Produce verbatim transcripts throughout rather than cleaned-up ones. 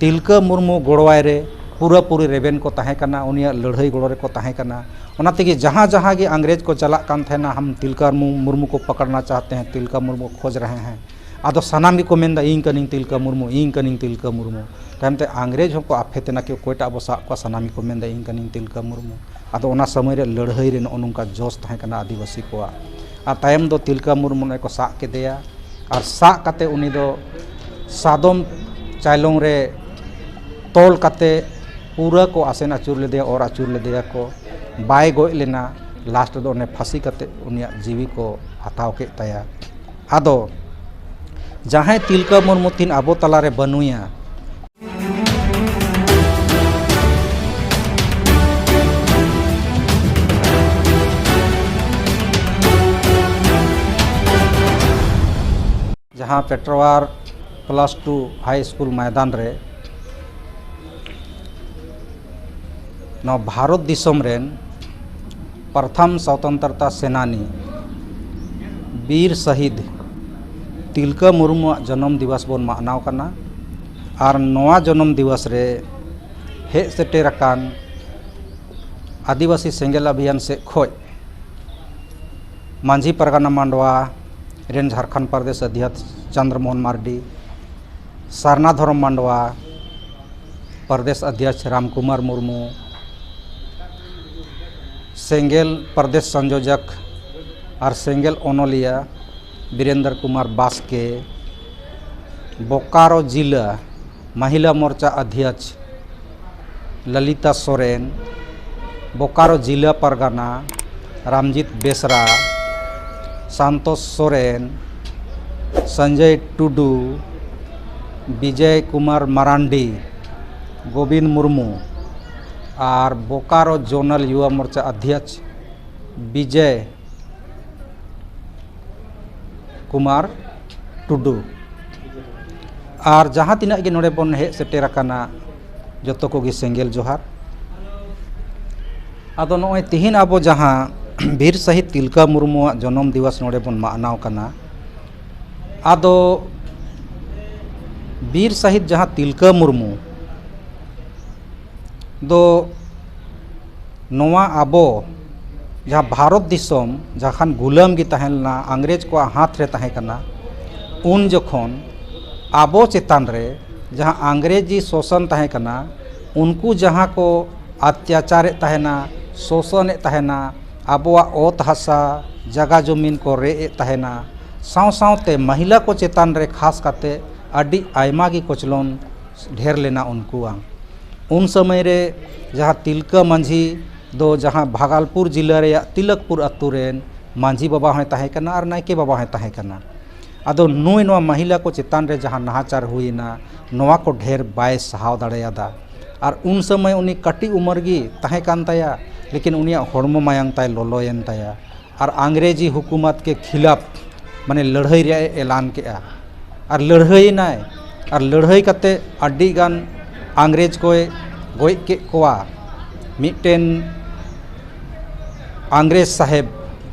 ᱛᱤᱞᱠᱟᱹ ᱢᱩᱨᱢᱩ ᱜᱚᱲᱚᱣᱟᱭ ᱨᱮ ᱯᱩᱨᱟᱹᱯᱩᱨᱤ ᱨᱮᱵᱮᱱ ᱠᱚ ᱛᱟᱦᱮᱸ ᱠᱟᱱᱟ, ᱩᱱᱤᱭᱟᱜ ᱞᱟᱹᱲᱦᱟᱹᱭ ᱜᱚᱲᱚ ᱨᱮᱠᱚ ᱛᱟᱦᱮᱸ ᱠᱟᱱᱟ᱾ ᱚᱱᱟ ᱛᱮᱜᱮ ᱡᱟᱦᱟᱸ ᱡᱟᱦᱟᱸ ᱜᱮ ᱤᱝᱨᱮᱡᱽ ᱠᱚ ᱪᱟᱞᱟᱜ ᱠᱟᱱ ᱛᱟᱦᱮᱱᱟ, ᱦᱟᱢ ᱛᱤᱞᱠᱟᱹ ᱢᱩ-, ᱢᱩᱨᱢᱩ ᱠᱚ ᱯᱟᱠᱲᱱᱟ ᱪᱟᱦᱛᱮ ᱦᱮᱸ, ᱛᱤᱞᱠᱟᱹ ᱢᱩᱨᱢᱩ ᱠᱷᱚᱡᱽ ᱨᱟᱦᱮ ᱦᱮᱸ᱾ ᱟᱫᱚ ᱥᱟᱱᱟᱢ ᱜᱮᱠᱚ ᱢᱮᱱᱫᱟ, "ᱤᱧ ᱠᱟᱹᱱᱟᱹᱧ ᱛᱤᱞᱠᱟᱹ ᱢᱩᱨᱢᱩ, ᱤᱧ ᱠᱟᱹᱱᱟᱹᱧ ᱛᱤᱞᱠᱟᱹ ᱢᱩᱨᱢᱩ᱾" ᱛᱟᱭᱚᱢ ᱛᱮ ᱤᱝᱨᱮᱡᱽ ᱦᱚᱸᱠᱚ ᱟᱯᱷᱮᱛ ᱮᱱᱟ ᱠᱤ ᱚᱠᱚᱭᱴᱟᱜ ᱵᱚ ᱥᱟᱵ ᱠᱚᱣᱟ, ᱥᱟᱱᱟᱢ ᱜᱮᱠᱚ ᱢᱮᱱᱫᱟ, "ᱤᱧ ᱠᱟᱹᱱᱟᱹᱧ ᱛᱤᱞᱠᱟᱹ ᱢᱩᱨᱢᱩ᱾" ᱟᱫᱚ ᱚᱱᱟ ᱥᱚᱢᱚᱭ ᱨᱮ ᱞᱟᱹᱲᱦᱟᱹᱭ ᱨᱮ ᱱᱚᱜᱼᱚ ᱱᱚᱝᱠᱟ ᱡᱚᱥ ᱛᱟᱦᱮᱸ ᱠᱟᱱᱟ ᱟᱹᱫᱤᱵᱟᱹᱥᱤ ᱠᱚᱣᱟᱜ᱾ ᱟᱨ ᱛᱟᱭᱚᱢ ᱫᱚ ᱛᱤᱞᱠᱟᱹ ᱢᱩᱨᱢᱩ ᱱᱚᱜᱼᱚᱭ ᱠᱚ ᱥᱟᱵ ᱠᱮᱫᱮᱭᱟ᱾ ᱟᱨ ᱥᱟᱵ ᱠᱟᱛᱮ ᱩᱱᱤ ᱫᱚ ᱥᱟᱫᱚᱢ ᱪᱟᱭᱞᱚᱝ ᱨᱮ ᱛᱚᱞ ᱠᱟᱛᱮ ᱯᱩᱨᱟᱹ ᱠᱚ ᱟᱥᱮᱱ ᱟᱹᱪᱩᱨ ᱞᱮᱫᱮᱭᱟ, ᱚᱨ ᱟᱹᱪᱩᱨ ᱞᱮᱫᱮᱭᱟ ᱠᱚ᱾ ᱵᱟᱭ ᱜᱚᱡ ᱞᱮᱱᱟ, ᱞᱟᱥᱴ ᱨᱮᱫᱚ ᱚᱱᱮ ᱯᱷᱟᱹᱥᱤ ᱠᱟᱛᱮ ᱩᱱᱤᱭᱟᱜ ᱡᱤᱣᱤ ᱠᱚ ᱦᱟᱛᱟᱣ ᱠᱮᱫ ᱛᱟᱭᱟ᱾ ᱟᱫᱚ ᱡᱟᱦᱟᱸᱭ ᱛᱤᱞᱠᱟᱹ ᱢᱩᱨᱢᱩ ᱛᱤᱦᱤᱧ ᱟᱵᱚ ᱛᱟᱞᱟᱨᱮ ᱵᱟᱹᱱᱩᱭᱟ, ᱡᱟᱦᱟᱸ ᱯᱮᱴᱨᱳᱣᱟᱨ ᱯᱞᱟᱥ ᱴᱩ ᱦᱟᱭ ᱥᱠᱩᱞ ᱢᱚᱭᱫᱟᱱ ᱨᱮ ᱱᱚᱣᱟ ᱵᱷᱟᱨᱚᱛ ᱫᱤᱥᱚᱢ ᱨᱮᱱ ᱯᱨᱚᱛᱷᱚᱢ ᱥᱚᱛᱚᱱᱛᱨᱚᱛᱟ ᱥᱮᱱᱟᱱᱤ ᱵᱤᱨ ᱥᱟᱹᱦᱤᱫ ᱛᱤᱞᱠᱟᱹ ᱢᱩᱨᱢᱩᱣᱟᱜ ᱡᱚᱱᱚᱢ ᱫᱤᱵᱚᱥ ᱵᱚᱱ ᱢᱟᱱᱟᱣ ᱠᱟᱱᱟ᱾ ᱟᱨ ᱱᱚᱣᱟ ᱡᱚᱱᱚᱢ ᱫᱤᱵᱚᱥ ᱨᱮ ᱦᱮᱡ ᱥᱮᱴᱮᱨ ᱟᱠᱟᱱ ᱟᱹᱫᱤᱵᱟᱹᱥᱤ ᱥᱮᱸᱜᱮᱞ ᱚᱵᱷᱤᱭᱟᱱ ᱥᱮᱫ ᱠᱷᱚᱱ ᱢᱟᱹᱡᱷᱤ ᱯᱟᱨᱜᱟᱱᱟ ᱢᱟᱱᱰᱣᱟ ᱨᱮᱱ ᱡᱷᱟᱲᱠᱷᱚᱸᱰ ᱯᱨᱚᱫᱮᱥ ᱚᱫᱷᱭᱚᱠᱥ ᱪᱚᱱᱫᱨᱚᱢᱳᱦᱚᱱ ᱢᱟᱨᱰᱤ, ᱥᱟᱨᱱᱟ ᱫᱷᱚᱨᱚᱢ ᱢᱟᱱᱰᱣᱟ ᱯᱨᱚᱫᱮᱥ ᱚᱫᱷᱭᱚᱠᱥ ᱨᱟᱢ ᱠᱩᱢᱟᱨ ᱢᱩᱨᱢᱩ, ᱥᱮᱸᱜᱮᱞ ᱯᱨᱚᱫᱮᱥ ᱥᱚᱝᱭᱳᱡᱚᱠ ᱟᱨ ᱥᱮᱸᱜᱮᱞ ᱚᱱᱚᱞᱤᱭᱟᱹ ᱵᱤᱨᱮᱱᱫᱨᱚ ᱠᱩᱢᱟᱨ ᱵᱟᱥᱠᱮ, ᱵᱳᱠᱟᱨᱳ ᱡᱤᱞᱟ ᱢᱟᱦᱤᱞᱟ ᱢᱳᱨᱪᱟ ᱚᱫᱷᱭᱚᱠᱥ ᱞᱚᱞᱤᱛᱟ ᱥᱚᱨᱮᱱ, ᱵᱳᱠᱟᱨᱳ ᱡᱤᱞᱟ ᱯᱟᱨᱜᱟᱱᱟ ᱨᱟᱢᱡᱤᱛ ᱵᱮᱥᱨᱟ, ᱥᱟᱱᱛᱳᱥ ᱥᱚᱨᱮᱱ, ᱥᱚᱧᱡᱚᱭ ᱴᱩᱰᱩ, ᱵᱤᱡᱚᱭ ᱠᱩᱢᱟᱨ ᱢᱟᱨᱟᱱᱰᱤ, ᱜᱳᱵᱤᱱ ᱢᱩᱨᱢᱩ ᱟᱨ ᱵᱳᱠᱟᱨᱳ ᱡᱳᱱᱟᱞ ᱭᱩᱵᱟ ᱢᱳᱨᱪᱟ ᱚᱫᱷᱭᱚᱠᱥ ᱵᱤᱡᱚᱭ ᱠᱩᱢᱟᱨ ᱴᱩᱰᱩ᱾ ᱟᱨ ᱡᱟᱦᱟᱸ ᱛᱤᱱᱟᱹᱜ ᱜᱮ ᱱᱚᱰᱮ ᱵᱚᱱ ᱦᱮᱡ ᱥᱮᱴᱮᱨ ᱟᱠᱟᱱᱟ, ᱡᱚᱛᱚ ᱠᱚᱜᱮ ᱥᱮᱸᱜᱮᱞ ᱡᱚᱦᱟᱨ᱾ ᱟᱫᱚ ᱱᱚᱜᱼᱚᱭ ᱛᱤᱦᱤᱧ ᱟᱵᱚ ᱡᱟᱦᱟᱸ ᱵᱤᱨ ᱥᱟᱹᱦᱤᱫ ᱛᱤᱞᱠᱟᱹ ᱢᱩᱨᱢᱩᱣᱟᱜ ᱡᱚᱱᱚᱢ ᱫᱤᱵᱚᱥ ᱱᱚᱰᱮ ᱵᱚᱱ ᱢᱟᱱᱟᱣ ᱠᱟᱱᱟ, ᱟᱫᱚ ᱵᱤᱨ ᱥᱟᱹᱦᱤᱫ ᱡᱟᱦᱟᱸ ᱛᱤᱞᱠᱟᱹ ᱢᱩᱨᱢᱩ ᱫᱚ ᱱᱚᱣᱟ ᱟᱵᱚ ᱡᱟᱦᱟᱸ ᱵᱷᱟᱨᱚᱛ ᱫᱤᱥᱚᱢ ᱡᱟᱦᱟᱸ ᱜᱩᱞᱟᱹᱢ ᱜᱮ ᱛᱟᱦᱮᱸ ᱞᱮᱱᱟ, ᱤᱝᱨᱮᱡᱽ ᱠᱚᱣᱟᱜ ᱦᱟᱛ ᱨᱮ ᱛᱟᱦᱮᱸ ᱠᱟᱱᱟ, ᱩᱱ ᱡᱚᱠᱷᱚᱱ ᱟᱵᱚ ᱪᱮᱛᱟᱱ ᱨᱮ ᱡᱟᱦᱟᱸ ᱤᱝᱨᱮᱡᱤ ᱥᱳᱥᱚᱱ ᱛᱟᱦᱮᱸ ᱠᱟᱱᱟ, ᱩᱱᱠᱩ ᱡᱟᱦᱟᱸ ᱠᱚ ᱚᱛᱛᱟᱪᱟᱨᱮᱫ ᱛᱟᱦᱮᱱᱟ, ᱥᱳᱥᱚᱱᱮᱫ ᱛᱟᱦᱮᱱᱟ, ᱟᱵᱚᱣᱟᱜ ᱚᱛ ᱦᱟᱥᱟ, ᱡᱟᱜᱟ ᱡᱚᱢᱤᱱ ᱠᱚ ᱨᱮᱡ ᱮᱫ ᱛᱟᱦᱮᱱᱟ, ᱥᱟᱶ ᱥᱟᱶᱛᱮ ᱢᱟᱹᱦᱤᱞᱟ ᱠᱚ ᱪᱮᱛᱟᱱ ᱨᱮ ᱠᱷᱟᱥ ᱠᱟᱛᱮ ᱟᱹᱰᱤ ᱟᱭᱢᱟ ᱜᱮ ᱠᱚᱪᱞᱚᱱ ᱰᱷᱮᱨ ᱞᱮᱱᱟ ᱩᱱᱠᱩᱣᱟᱜ᱾ ᱩᱱ ᱥᱚᱢᱚᱭ ᱨᱮ ᱡᱟᱦᱟᱸ ᱛᱤᱞᱠᱟᱹ ᱢᱟᱹᱡᱷᱤ ᱫᱚ ᱡᱟᱦᱟᱸ ᱵᱷᱟᱜᱟᱞᱯᱩᱨ ᱡᱤᱞᱟᱹ ᱨᱮᱭᱟᱜ ᱛᱤᱞᱚᱠᱯᱩᱨ ᱟᱹᱛᱩ ᱨᱮᱱ ᱢᱟᱹᱡᱷᱤ ᱵᱟᱵᱟ ᱦᱚᱸᱭ ᱛᱟᱦᱮᱸ ᱠᱟᱱᱟ ᱟᱨ ᱱᱟᱭᱠᱮ ᱵᱟᱵᱟ ᱦᱚᱸᱭ ᱛᱟᱦᱮᱸ ᱠᱟᱱᱟ᱾ ᱟᱫᱚ ᱱᱩᱭ ᱱᱚᱣᱟ ᱢᱟᱹᱦᱤᱞᱟ ᱠᱚ ᱪᱮᱛᱟᱱ ᱨᱮ ᱡᱟᱦᱟᱸ ᱱᱟᱦᱟᱪᱟᱨ ᱦᱩᱭᱮᱱᱟ, ᱱᱚᱣᱟ ᱠᱚ ᱰᱷᱮᱨ ᱵᱟᱭ ᱥᱟᱦᱟᱣ ᱫᱟᱲᱮᱭᱟᱫᱟ᱾ ᱟᱨ ᱩᱱ ᱥᱚᱢᱚᱭ ᱩᱱᱤ ᱠᱟᱹᱴᱤᱡ ᱩᱢᱮᱨ ᱜᱮ ᱛᱟᱦᱮᱸ ᱠᱟᱱ ᱛᱟᱭᱟ, ᱞᱮᱠᱤᱱ ᱩᱱᱤᱭᱟᱜ ᱦᱚᱲᱢᱚ ᱢᱟᱭᱟᱝ ᱛᱟᱭ ᱞᱚᱞᱚᱭᱮᱱ ᱛᱟᱭᱟ᱾ ᱟᱨ ᱤᱝᱨᱮᱡᱤ ᱦᱩᱠᱩᱢᱟᱛ ᱠᱮ ᱠᱷᱤᱞᱟᱯ ᱢᱟᱱᱮ ᱞᱟᱹᱲᱦᱟᱹᱭ ᱨᱮᱭᱟᱜ ᱮ ᱮᱞᱟᱱ ᱠᱮᱜᱼᱟ᱾ ᱟᱨ ᱞᱟᱹᱲᱦᱟᱹᱭᱮᱱᱟᱭ, ᱟᱨ ᱞᱟᱹᱲᱦᱟᱹᱭ ᱠᱟᱛᱮ ᱟᱹᱰᱤ ᱜᱟᱱ ᱤᱝᱨᱮᱡᱽ ᱠᱚᱭ ᱜᱚᱡ ᱠᱮᱫ ᱠᱚᱣᱟ᱾ ᱢᱤᱫᱴᱮᱱ ᱤᱝᱨᱮᱡᱽ ᱥᱟᱦᱮᱵᱽ,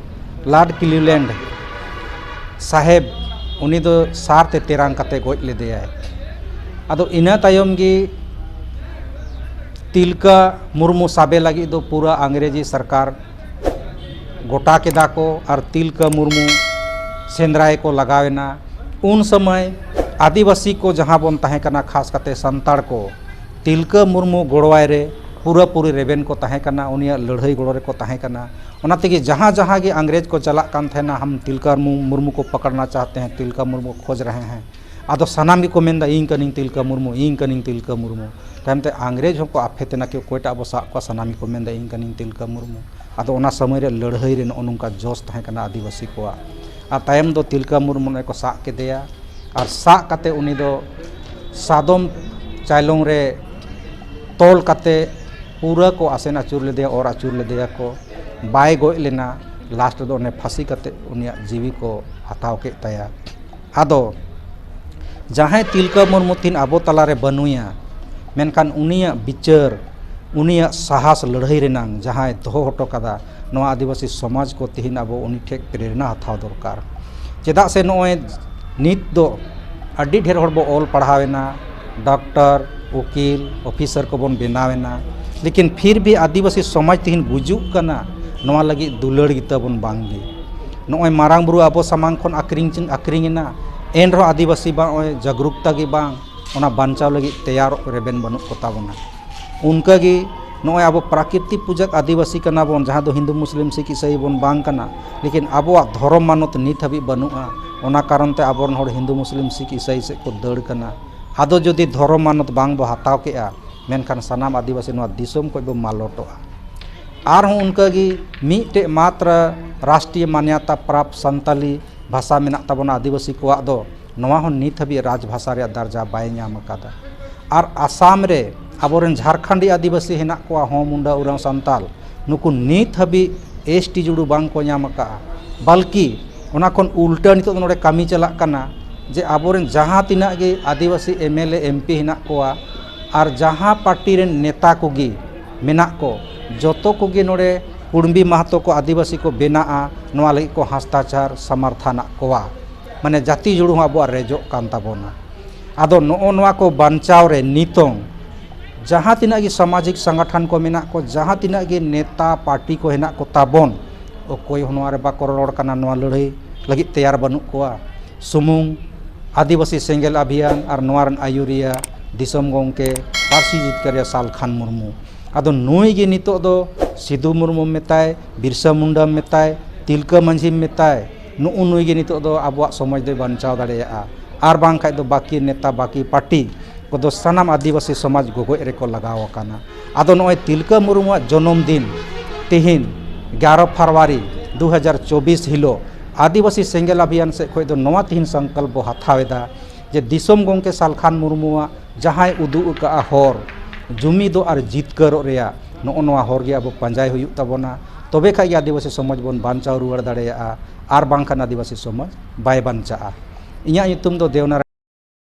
ᱞᱟᱨᱰ ᱠᱞᱤᱣᱞᱮᱱᱰ ᱥᱟᱦᱮᱵᱽ, ᱩᱱᱤ ᱫᱚ ᱥᱟᱨ ᱛᱮ ᱛᱮᱨᱟᱝ ᱠᱟᱛᱮ ᱜᱚᱡ ᱞᱮᱫᱮᱭᱟᱭ᱾ ᱟᱫᱚ ᱤᱱᱟᱹ ᱛᱟᱭᱚᱢ ᱜᱮ ᱛᱤᱞᱠᱟᱹ ᱢᱩᱨᱢᱩ ᱥᱟᱵᱮ ᱞᱟᱹᱜᱤᱫ ᱫᱚ ᱯᱩᱨᱟᱹ ᱤᱝᱨᱮᱡᱤ ᱥᱚᱨᱠᱟᱨ ᱜᱚᱴᱟ ᱠᱮᱫᱟ ᱠᱚ ᱟᱨ ᱛᱤᱞᱠᱟᱹ ᱢᱩᱨᱢᱩ ᱥᱮᱸᱫᱽᱨᱟᱭ ᱠᱚ ᱞᱟᱜᱟᱣ ᱮᱱᱟ᱾ ᱩᱱ ᱥᱚᱢᱚᱭ ᱟᱹᱫᱤᱵᱟᱹᱥᱤ ᱠᱚ ᱡᱟᱦᱟᱸ ᱵᱚᱱ ᱛᱟᱦᱮᱸ ᱠᱟᱱᱟ, ᱠᱷᱟᱥ ᱠᱟᱛᱮ ᱥᱟᱱᱛᱟᱲ ᱠᱚ, ᱛᱤᱞᱠᱟᱹ ᱢᱩᱨᱢᱩ ᱜᱚᱲᱚᱣᱟᱭ ᱨᱮ ᱯᱩᱨᱟᱹᱯᱩᱨᱤ ᱨᱮᱵᱮᱱ ᱠᱚ ᱛᱟᱦᱮᱸ ᱠᱟᱱᱟ, ᱩᱱᱤᱭᱟᱜ ᱞᱟᱹᱲᱦᱟᱹᱭ ᱜᱚᱲᱚ ᱨᱮᱠᱚ ᱛᱟᱦᱮᱸ ᱠᱟᱱᱟ᱾ ᱚᱱᱟ ᱛᱮᱜᱮ ᱡᱟᱦᱟᱸ ᱡᱟᱦᱟᱸ ᱜᱮ ᱤᱝᱨᱮᱡᱽ ᱠᱚ ᱪᱟᱞᱟᱜ ᱠᱟᱱ ᱛᱟᱦᱮᱱᱟ, "ᱦᱟᱢ ᱛᱤᱞᱠᱟᱹ ᱢᱩᱨᱢᱩ, ᱢᱩᱨᱢᱩ ᱠᱚ ᱯᱟᱠᱲᱱᱟ ᱪᱟᱦᱛᱮ ᱦᱮᱸ, ᱛᱤᱞᱠᱟᱹ ᱢᱩᱨᱢᱩ ᱠᱷᱚᱡᱽ ᱨᱟᱦᱮ ᱦᱮᱸ", ᱟᱫᱚ ᱥᱟᱱᱟᱢ ᱜᱮᱠᱚ ᱢᱮᱱᱫᱟ, "ᱤᱧ ᱠᱟᱹᱱᱟᱹᱧ ᱛᱤᱞᱠᱟᱹ ᱢᱩᱨᱢᱩ, ᱤᱧ ᱠᱟᱹᱱᱟᱹᱧ ᱛᱤᱞᱠᱟᱹ ᱢᱩᱨᱢᱩ᱾" ᱛᱟᱭᱚᱢ ᱛᱮ ᱤᱝᱨᱮᱡᱽ ᱦᱚᱸᱠᱚ ᱟᱯᱷᱮᱛ ᱮᱱᱟ ᱠᱤ ᱚᱠᱚᱭᱴᱟᱜ ᱵᱚ ᱥᱟᱵ ᱠᱚᱣᱟ, ᱥᱟᱱᱟᱢ ᱜᱮᱠᱚ ᱢᱮᱱᱫᱟ, "ᱤᱧ ᱠᱟᱹᱱᱟᱹᱧ ᱛᱤᱞᱠᱟᱹ ᱢᱩᱨᱢᱩ᱾" ᱟᱫᱚ ᱚᱱᱟ ᱥᱚᱢᱚᱭ ᱨᱮ ᱞᱟᱹᱲᱦᱟᱹᱭ ᱨᱮ ᱱᱚᱜᱼᱚ ᱱᱚᱝᱠᱟ ᱡᱚᱥ ᱛᱟᱦᱮᱸ ᱠᱟᱱᱟ ᱟᱹᱫᱤᱵᱟᱹᱥᱤ ᱠᱚᱣᱟᱜ᱾ ᱟᱨ ᱛᱟᱭᱚᱢ ᱫᱚ ᱛᱤᱞᱠᱟᱹ ᱢᱩᱨᱢᱩ ᱱᱚᱜᱼᱚᱭ ᱠᱚ ᱥᱟᱵ ᱠᱮᱫᱮᱭᱟ, ᱟᱨ ᱥᱟᱵ ᱠᱟᱛᱮ ᱩᱱᱤ ᱫᱚ ᱥᱟᱫᱚᱢ ᱪᱟᱭᱞᱚᱝ ᱨᱮ ᱛᱚᱞ ᱠᱟᱛᱮ ᱯᱩᱨᱟᱹ ᱠᱚ ᱟᱥᱮᱱ ᱟᱹᱪᱩᱨ ᱞᱮᱫᱮᱭᱟ, ᱚᱨ ᱟᱹᱪᱩᱨ ᱞᱮᱫᱮᱭᱟ ᱠᱚ᱾ ᱵᱟᱭ ᱜᱚᱡ ᱞᱮᱱᱟ, ᱞᱟᱥᱴ ᱨᱮᱫᱚ ᱚᱱᱮ ᱯᱷᱟᱹᱥᱤ ᱠᱟᱛᱮ ᱩᱱᱤᱭᱟᱜ ᱡᱤᱣᱤ ᱠᱚ ᱦᱟᱛᱟᱣ ᱠᱮᱫ ᱛᱟᱭᱟ᱾ ᱟᱫᱚ ᱡᱟᱦᱟᱸᱭ ᱛᱤᱞᱠᱟᱹ ᱢᱩᱨᱢᱩ ᱛᱤᱦᱤᱧ ᱟᱵᱚ ᱛᱟᱞᱟᱨᱮ ᱵᱟᱹᱱᱩᱭᱟ, ᱢᱮᱱᱠᱷᱟᱱ ᱩᱱᱤᱭᱟᱜ ᱵᱤᱪᱟᱹᱨ, ᱩᱱᱤᱭᱟᱜ ᱥᱟᱦᱟᱥ ᱞᱟᱹᱲᱦᱟᱹᱭ ᱨᱮᱱᱟᱝ ᱡᱟᱦᱟᱸᱭ ᱫᱚᱦᱚ ᱦᱚᱴᱚ ᱠᱟᱫᱟ, ᱱᱚᱣᱟ ᱟᱹᱫᱤᱵᱟᱹᱥᱤ ᱥᱚᱢᱟᱡᱽ ᱠᱚ ᱛᱤᱦᱤᱧ ᱟᱵᱚ ᱩᱱᱤ ᱴᱷᱮᱱ ᱯᱨᱮᱨᱚᱱᱟ ᱦᱟᱛᱟᱣ ᱫᱚᱨᱠᱟᱨ᱾ ᱪᱮᱫᱟᱜ ᱥᱮ ᱱᱚᱜᱼᱚᱭ ᱱᱤᱛ ᱫᱚ ᱟᱹᱰᱤ ᱰᱷᱮᱨ ᱦᱚᱲ ᱵᱚ ᱚᱞ ᱯᱟᱲᱦᱟᱣ ᱮᱱᱟ, ᱰᱟᱠᱛᱟᱨ, ᱩᱠᱤᱞ, ᱚᱯᱷᱤᱥᱟᱨ ᱠᱚᱵᱚᱱ ᱵᱮᱱᱟᱣ ᱮᱱᱟ, ᱞᱮᱠᱤᱱ ᱯᱷᱤᱨ ᱵᱷᱤ ᱟᱹᱫᱤᱵᱟᱹᱥᱤ ᱥᱚᱢᱟᱡᱽ ᱛᱮᱦᱮᱧ ᱜᱩᱡᱩᱜ ᱠᱟᱱᱟ, ᱱᱚᱣᱟ ᱞᱟᱹᱜᱤᱫ ᱫᱩᱞᱟᱹᱲ ᱜᱮᱛᱟ ᱵᱚᱱ ᱵᱟᱝ ᱜᱮ᱾ ᱱᱚᱜᱼᱚᱭ ᱢᱟᱨᱟᱝ ᱵᱩᱨᱩ ᱟᱵᱚ ᱥᱟᱢᱟᱝ ᱠᱷᱚᱱ ᱟᱹᱠᱷᱨᱤᱧ ᱪᱤᱱ ᱟᱹᱠᱷᱨᱤᱧ ᱮᱱᱟ, ᱮᱱ ᱨᱮᱦᱚᱸ ᱟᱹᱫᱤᱵᱟᱹᱥᱤ ᱵᱟᱝ, ᱱᱚᱜᱼᱚᱭ ᱡᱟᱜᱽᱨᱩᱠᱛᱟ ᱜᱮ ᱵᱟᱝ, ᱚᱱᱟ ᱵᱟᱧᱪᱟᱣ ᱞᱟᱹᱜᱤᱫ ᱛᱮᱭᱟᱨᱚᱜ ᱨᱮᱵᱮᱱ ᱵᱟᱹᱱᱩᱜ ᱠᱚᱛᱟ ᱵᱚᱱᱟ᱾ ᱚᱱᱠᱟ ᱜᱮ ᱱᱚᱜᱼᱚᱭ ᱟᱵᱚ ᱯᱨᱟᱠᱨᱤᱛᱤᱠ ᱯᱩᱡᱟᱹ ᱟᱹᱫᱤᱵᱟᱹᱥᱤ ᱠᱟᱱᱟ ᱵᱚᱱ, ᱡᱟᱦᱟᱸ ᱫᱚ ᱦᱤᱱᱫᱩ, ᱢᱩᱥᱞᱤᱢ, ᱥᱤᱠᱷ, ᱤᱥᱟᱹᱭ ᱵᱚᱱ ᱵᱟᱝ ᱠᱟᱱᱟ, ᱞᱮᱠᱤᱱ ᱟᱵᱚᱣᱟᱜ ᱫᱷᱚᱨᱚᱢ ᱢᱟᱱᱚᱛ ᱱᱤᱛ ᱦᱟᱹᱵᱤᱡ ᱵᱟᱹᱱᱩᱜᱼᱟ᱾ ᱚᱱᱟ ᱠᱟᱨᱚᱱ ᱛᱮ ᱟᱵᱚᱨᱮᱱ ᱦᱚᱲ ᱦᱤᱱᱫᱩ, ᱢᱩᱥᱞᱤᱢ, ᱥᱤᱠᱷ, ᱤᱥᱟᱹᱭ ᱥᱮᱫ ᱠᱚ ᱫᱟᱹᱲ ᱠᱟᱱᱟ᱾ ᱟᱫᱚ ᱡᱩᱫᱤ ᱫᱷᱚᱨᱚᱢ ᱢᱟᱱᱚᱛ ᱵᱟᱝ ᱵᱚ ᱦᱟᱛᱟᱣ ᱠᱮᱜᱼᱟ, ᱢᱮᱱᱠᱷᱟᱱ ᱥᱟᱱᱟᱢ ᱟᱹᱫᱤᱵᱟᱹᱥᱤ ᱱᱚᱣᱟ ᱫᱤᱥᱚᱢ ᱠᱷᱚᱱ ᱵᱚ ᱢᱟᱞᱚᱴᱚᱜᱼᱟ᱾ ᱟᱨᱦᱚᱸ ᱚᱱᱠᱟ ᱜᱮ ᱢᱤᱫᱴᱮᱡ ᱢᱟᱛᱨᱟ ᱨᱟᱥᱴᱨᱤᱭᱚ ᱢᱟᱱᱭᱟᱛᱟ ᱯᱨᱟᱯᱛ ᱥᱟᱱᱛᱟᱞᱤ ᱵᱷᱟᱥᱟ ᱢᱮᱱᱟᱜ ᱛᱟᱵᱚᱱᱟ ᱟᱹᱫᱤᱵᱟᱹᱥᱤ ᱠᱚᱣᱟᱜ ᱫᱚ, ᱱᱚᱣᱟ ᱦᱚᱸ ᱱᱤᱛ ᱦᱟᱹᱵᱤᱡ ᱨᱟᱡᱽ ᱵᱷᱟᱥᱟ ᱨᱮᱭᱟᱜ ᱫᱟᱨᱡᱟ ᱵᱟᱭ ᱧᱟᱢ ᱟᱠᱟᱫᱟ᱾ ᱟᱨ ᱟᱥᱟᱢ ᱨᱮ ᱟᱵᱚᱨᱮᱱ ᱡᱷᱟᱨᱠᱷᱚᱸᱰᱤ ᱟᱹᱫᱤᱵᱟᱹᱥᱤ ᱦᱮᱱᱟᱜ ᱠᱚᱣᱟ, ᱦᱚᱸ, ᱢᱩᱱᱰᱟ, ᱳᱨᱟᱸᱣ, ᱥᱟᱱᱛᱟᱞ, ᱱᱩᱠᱩ ᱱᱤᱛ ᱦᱟᱹᱵᱤᱡ ᱮᱥ ᱴᱤ ᱡᱩᱲᱩ ᱵᱟᱝ ᱠᱚ ᱧᱟᱢ ᱟᱠᱟᱫᱼᱟ᱾ ᱵᱟᱞᱠᱤ ᱚᱱᱟ ᱠᱷᱚᱱ ᱩᱞᱴᱟᱹ ᱱᱤᱛᱚᱜ ᱫᱚ ᱱᱚᱰᱮ ᱠᱟᱹᱢᱤ ᱪᱟᱞᱟᱜ ᱠᱟᱱᱟ ᱡᱮ ᱟᱵᱚᱨᱮᱱ ᱡᱟᱦᱟᱸ ᱛᱤᱱᱟᱹᱜ ᱜᱮ ᱟᱹᱫᱤᱵᱟᱹᱥᱤ M L A, M P ᱦᱮᱱᱟᱜ ᱠᱚᱣᱟ ᱟᱨ ᱡᱟᱦᱟᱸ ᱯᱟᱨᱴᱤ ᱨᱮᱱ ᱱᱮᱛᱟ ᱠᱚᱜᱮ ᱢᱮᱱᱟᱜ ᱠᱚ, ᱡᱚᱛᱚ ᱠᱚᱜᱮ ᱱᱚᱰᱮ ᱠᱩᱲᱢᱤ ᱢᱟᱦᱟᱛᱚ ᱠᱚ ᱟᱹᱫᱤᱵᱟᱹᱥᱤ ᱠᱚ ᱵᱮᱱᱟᱜᱼᱟ, ᱱᱚᱣᱟ ᱞᱟᱹᱜᱤᱫ ᱠᱚ ᱦᱟᱥᱛᱟᱪᱟᱨ ᱥᱟᱢᱟᱨᱛᱷᱟᱱᱟᱜ ᱠᱚᱣᱟ᱾ ᱢᱟᱱᱮ ᱡᱟᱹᱛᱤ ᱡᱩᱲᱩ ᱦᱚᱸ ᱟᱵᱚᱣᱟᱜ ᱨᱮᱡᱚᱜ ᱠᱟᱱ ᱛᱟᱵᱚᱱᱟ᱾ ᱟᱫᱚ ᱱᱚᱜᱼᱚ ᱱᱚᱣᱟ ᱠᱚ ᱵᱟᱧᱪᱟᱣ ᱨᱮ ᱱᱤᱛᱚᱝ ᱡᱟᱦᱟᱸ ᱛᱤᱱᱟᱹᱜ ᱜᱮ ᱥᱟᱢᱟᱡᱤᱠ ᱥᱚᱝᱜᱚᱴᱷᱚᱱ ᱠᱚ ᱢᱮᱱᱟᱜ ᱠᱚ, ᱡᱟᱦᱟᱸ ᱛᱤᱱᱟᱹᱜ ᱜᱮ ᱱᱮᱛᱟ ᱯᱟᱨᱴᱤ ᱠᱚ ᱦᱮᱱᱟᱜ ᱠᱚ ᱛᱟᱵᱚᱱ, ᱚᱠᱚᱭ ᱦᱚᱸ ᱱᱚᱣᱟ ᱨᱮ ᱵᱟᱠᱚ ᱨᱚᱲ ᱠᱟᱱᱟ, ᱱᱚᱣᱟ ᱞᱟᱹᱲᱦᱟᱹᱭ ᱞᱟᱹᱜᱤᱫ ᱛᱮᱭᱟᱨ ᱵᱟᱹᱱᱩᱜ ᱠᱚᱣᱟ᱾ ᱥᱩᱢᱩᱝ ᱟᱹᱫᱤᱵᱟᱹᱥᱤ ᱥᱮᱸᱜᱮᱞ ᱚᱵᱷᱤᱭᱟᱱ ᱟᱨ ᱱᱚᱣᱟ ᱨᱮᱱ ᱟᱹᱭᱩᱨᱤᱭᱟᱹ ᱫᱤᱥᱚᱢ ᱜᱚᱢᱠᱮ, ᱯᱟᱹᱨᱥᱤ ᱡᱤᱛᱠᱟᱹᱨᱤᱭᱟᱹ ᱥᱟᱞᱠᱷᱟᱱ ᱢᱩᱨᱢᱩ᱾ ᱟᱫᱚ ᱱᱩᱭ ᱜᱮ ᱱᱤᱛᱚᱜ ᱫᱚ ᱥᱤᱫᱩ ᱢᱩᱨᱢᱩᱢ ᱢᱮᱛᱟᱭ, ᱵᱤᱨᱥᱟ ᱢᱩᱱᱰᱟᱢ ᱢᱮᱛᱟᱭ, ᱛᱤᱞᱠᱟᱹ ᱢᱟᱹᱡᱷᱤᱢ ᱢᱮᱛᱟᱭ, ᱱᱩᱜᱼᱩ ᱱᱩᱭ ᱜᱮ ᱱᱤᱛᱚᱜ ᱫᱚ ᱟᱵᱚᱣᱟᱜ ᱥᱚᱢᱟᱡᱽ ᱫᱚᱭ ᱵᱟᱧᱪᱟᱣ ᱫᱟᱲᱮᱭᱟᱜᱼᱟ᱾ ᱟᱨ ᱵᱟᱝᱠᱷᱟᱡ ᱫᱚ ᱵᱟᱹᱠᱤ ᱱᱮᱛᱟ, ᱵᱟᱹᱠᱤ ᱯᱟᱨᱴᱤ ᱠᱚᱫᱚ ᱥᱟᱱᱟᱢ ᱟᱹᱫᱤᱵᱟᱹᱥᱤ ᱥᱚᱢᱟᱡᱽ ᱜᱚᱜᱚᱡ ᱨᱮᱠᱚ ᱞᱟᱜᱟᱣ ᱟᱠᱟᱱᱟ᱾ ᱟᱫᱚ ᱱᱚᱜᱼᱚᱭ ᱛᱤᱞᱠᱟᱹ ᱢᱩᱨᱢᱩᱣᱟᱜ ᱡᱚᱱᱚᱢ ᱫᱤᱱ ᱛᱮᱦᱮᱧ ᱮᱜᱟᱨᱚ ᱯᱷᱮᱵᱽᱨᱩᱣᱟᱨᱤ ᱫᱩ ᱦᱟᱡᱟᱨ ᱪᱚᱵᱵᱤᱥ ᱦᱤᱞᱳᱜ ᱟᱹᱫᱤᱵᱟᱹᱥᱤ ᱥᱮᱸᱜᱮᱞ ᱚᱵᱷᱤᱭᱟᱱ ᱥᱮᱫ ᱠᱷᱚᱱ ᱫᱚ ᱱᱚᱣᱟ ᱛᱮᱦᱮᱧ ᱥᱚᱝᱠᱚᱞᱯ ᱵᱚ ᱦᱟᱛᱟᱣ ᱮᱫᱟ ᱡᱮ ᱫᱤᱥᱚᱢ ᱜᱚᱢᱠᱮ ᱥᱟᱞᱠᱷᱟᱱ ᱢᱩᱨᱢᱩᱣᱟᱜ ᱡᱟᱦᱟᱸᱭ ᱩᱫᱩᱜ ᱟᱠᱟᱫᱼᱟ ᱦᱚᱨ, ᱡᱩᱢᱤᱫᱚᱜ ᱟᱨ ᱡᱤᱛᱠᱟᱹᱨᱚᱜ ᱨᱮᱭᱟᱜ, ᱱᱚᱜᱼᱚ ᱱᱚᱣᱟ ᱦᱚᱨ ᱜᱮ ᱟᱵᱚ ᱯᱟᱸᱡᱟᱭ ᱦᱩᱭᱩᱜ ᱛᱟᱵᱚᱱᱟ᱾ ᱛᱚᱵᱮ ᱠᱷᱟᱡ ᱜᱮ ᱟᱹᱫᱤᱵᱟᱹᱥᱤ ᱥᱚᱢᱟᱡᱽ ᱵᱚᱱ ᱵᱟᱧᱪᱟᱣ ᱨᱩᱣᱟᱹᱲ ᱫᱟᱲᱮᱭᱟᱜᱼᱟ, ᱟᱨ ᱵᱟᱝᱠᱷᱟᱱ ᱟᱹᱫᱤᱵᱟᱹᱥᱤ ᱥᱚᱢᱟᱡᱽ ᱵᱟᱭ ᱵᱟᱧᱪᱟᱜᱼᱟ᱾ ᱤᱧᱟᱹᱜ ᱧᱩᱛᱩᱢ ᱫᱚ ᱫᱮᱣᱱᱟᱨᱟᱭᱚᱱ